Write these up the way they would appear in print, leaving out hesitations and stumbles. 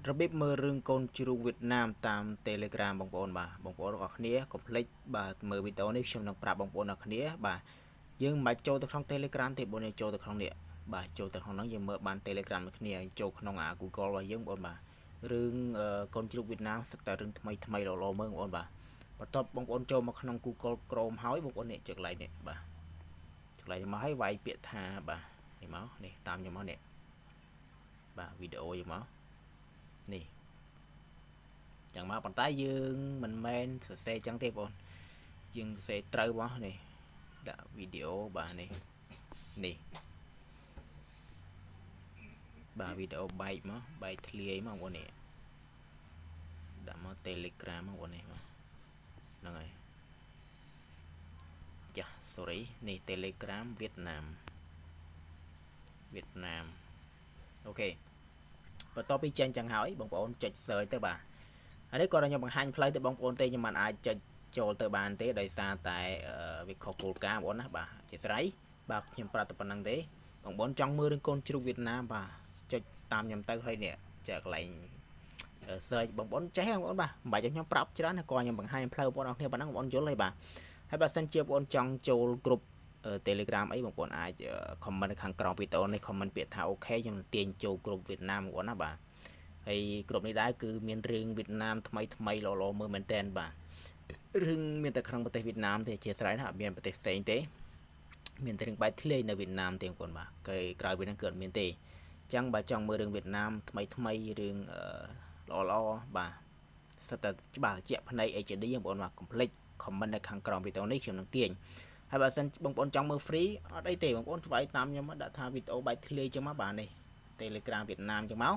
របៀបមើលរឿងកូនជ្រូកវៀតណាមតាម Telegram បងប្អូនបាទបងប្អូនទាំងអស់គ្នាកុំភ្លេចបាទមើលវីដេអូនេះខ្ញុំនឹងប្រាប់បងប្អូនទាំងអស់គ្នាបាទយើងមិនបាច់ចូលទៅក្នុង Telegram ទេបងប្អូនចូលទៅក្នុងនេះបាទចូលទៅក្នុងហ្នឹងយើងមើលបាន Telegram ដូចគ្នាចូលក្នុងអា Google របស់យើងបងប្អូនបាទរឿងកូនជ្រូកវៀតណាមសិតតែរឿងថ្មីថ្មីល្អៗមើលបងប្អូនបាទបន្ទាប់បងប្អូនចូលមកក្នុង Google Chrome ហើយបងប្អូននេះចុចកន្លែងនេះបាទចុចកន្លែងនេះមកហើយវាយពាក្យថាបាទនេះមកនេះតាមខ្ញុំមកនេះបាទវីដេអូយើងមកនេះចឹងមកប៉ុន្តែយើងមិនមែនសរសេរចឹងទេបងយើងសរសេរត្រូវមកនេះដាក់វីដេអូបាទនេះនេះបាទវីដេអូបែកមកបែកធ្លាយមកបងប្អូននេះដាក់មក Telegram មកបងប្អូននេះមកហ្នឹងហើយចា sorry នេះ Telegram វៀតណាមវៀតណាម OK បន្ទាប់ពីចេញចឹងហើយបងប្អូនចុច search ទៅបាទអានេះគាត់ឲ្យខ្ញុំបង្ហាញផ្លូវទៅបងប្អូនទេខ្ញុំមិនអាចចុចចូលទៅបានទេដោយសារតែវាខុសគោលការណ៍បងប្អូនណាបាទជាស្រ័យបាទខ្ញុំប្រាប់តែប៉ុណ្្នឹងទេបងប្អូនចង់មើលរឿងកូនជ្រូកវៀតណាមបាទចុចតាមខ្ញុំទៅហើយនេះចាកន្លែង search បងប្អូនចេះបងប្អូនបាទមិនបាច់ឲ្យខ្ញុំប្រាប់ច្រើនក៏ខ្ញុំបង្ហាញផ្លូវបងប្អូនអរគ្នាប៉ុណ្ណឹងបងប្អូនយល់ហើយបាទហើយបើសិនជាបងប្អូនចង់ចូលគ្រប់ Telegram អីបងប្អូនអាច comment ខាងក្រោមវីដេអូនេះ comment ពាក្យថា OK ខ្ញុំនឹងទាញចូលក្រុមវៀតណាមបងប្អូនណាបាទហើយក្រុមនេះដែរគឺមានរឿងវៀតណាមថ្មីថ្មីល្អៗមើលមែនតែនបាទរឿងមានតែក្នុងប្រទេសវៀតណាមទេអធិស្ឋានណាអត់មានប្រទេសផ្សេងទេមានតែរឿងបែកធ្លាយនៅវៀតណាមទេបងប្អូនបាទគេក្រៅពីហ្នឹងគឺអត់មានទេអញ្ចឹងបើចង់មើលរឿងវៀតណាមថ្មីថ្មីរឿងល្អល្អបាទសិតតែច្បាស់ជាក់ភ្នែក HD បងប្អូនបាទកុំភ្លេច comment នៅខាងក្រោមវីដេអូនេះខ្ញុំនឹងទាញហើយបើសិនបងប្អូនចង់មើល free អត់អីទេបងប្អូនឆ្វាយតាមខ្ញុំដាក់ថាវីដេអូបែកធ្លាយចឹងមកបាទនេះ Telegram វៀតណាមចឹងមក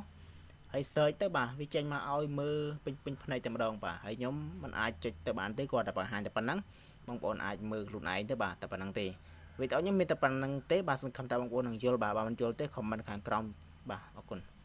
ហើយ search ទៅបាទវាចេញមកឲ្យមើលពេញពេញភ្នែកតែម្ដងបាទហើយខ្ញុំមិនអាចចុចទៅបានទេគាត់តែបង្ហាញតែប៉ុណ្ណឹងបងប្អូនអាចមើលខ្លួនឯងទៅបាទតែប៉ុណ្ណឹងទេវីដេអូខ្ញុំមានតែប៉ុណ្ណឹងទេបាទសង្ឃឹមថាបងប្អូននឹងយល់បាទបើមិនយល់ទេ comment ខាងក្រោមបាទអរគុណ។